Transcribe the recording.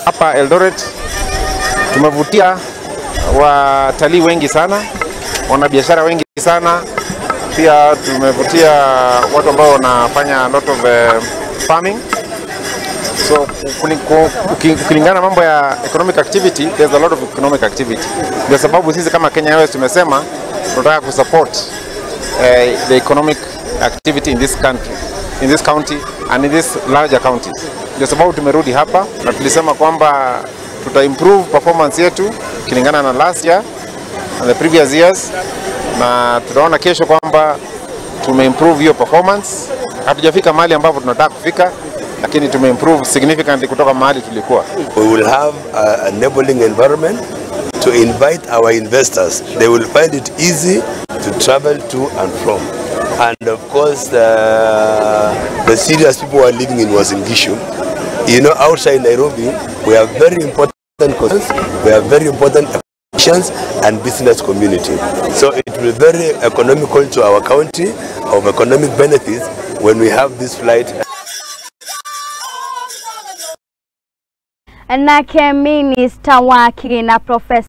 Hapa Eldoret tumevutia watalii wengi sana, wanabiashara wengi sana, pia tumevutia watu ambao wanafanya a lot of farming. So ukilingana mambo ya economic activity, there's a lot of economic activity. Ndio sababu sisi kama Kenya Airways tumesema tunataka kusupport the economic activity in this country, in this county and in this larger counties. Ndio sababu tumerudi hapa na tulisema kwamba tuta improve performance yetu kulingana na last year and the previous years, na tutaona kesho kwamba tumeimprove hiyo performance. Hatujafika mahali ambapo tunataka kufika, lakini tumeimprove significantly kutoka mahali tulikuwa. We will have an enabling environment to invite our investors. They will find it easy to travel to and from. And of course, the serious people who are living in Uasin Gishu, you know, outside Nairobi, we have very important concerns, we have very important actions and business community. So it will be very economical to our county of economic benefits when we have this flight. Nake Minister wa Kigina Professor